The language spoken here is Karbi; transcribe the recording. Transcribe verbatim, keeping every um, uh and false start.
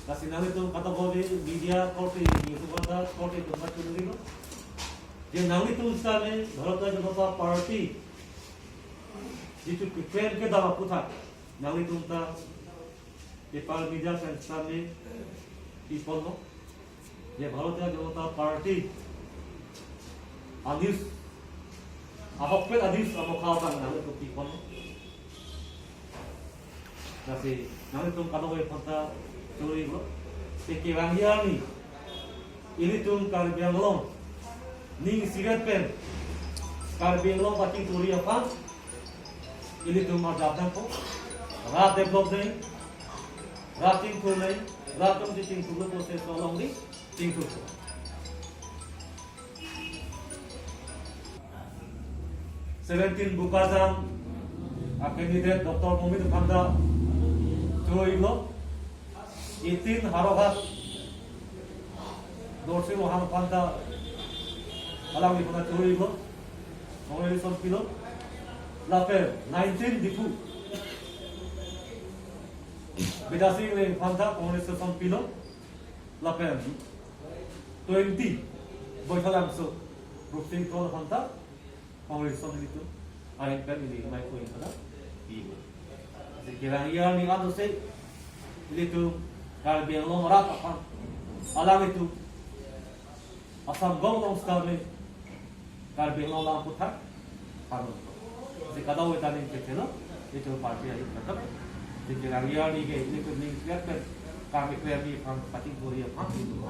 Lasi nanglitum kadokave media korte, news reporter korte atum pachunrilo. Je nanglitum sitame Bharatiya Janata Party jitu keklem kedam aphuthak nanglitum ta paper media pen sitame piponlo. Je Bharatiya Janata Party a-news, ahokpet a-news amokha abang nanglitum piponlo. Lasi nanglitum kadokave aphanta chorilo. Lasi kevangji arni ilitum Karbi Anglong ning isivet pen Karbi Anglong kachingthurji aphan ilitum arjap dampo. Rat develop nangji, rat chingthur nangji, rat atum chingthurlo process along di chingthurpo. Seventeen Bokajan a-candidate Doctor Momin aphanta chorilo. Eighteen Howraghat Dorsing Ronghang aphanta, alangli aphanta chorilo. Congratulation pilo. Lapen nineteen Diphu Bidya Sing Engleng aphanta congratulation pilo. Lapen twenty Baithalangso Rupsing Kron aphanta congratulation ilitum areng pen ili microphone pada pipo. Lasi kevangji arni adose ilitum Karbi Anglong arat aphan, alanglitum Assam Gong Long Star le Karbi Anglong alam aphuthak pano. Lasi kadokave ta ning kethelo, ilitum party ahi katak. Lasi kevangji arni ke ilitum ning isivet pen Karbi klemji aphan, kachingthurji aphan ilitum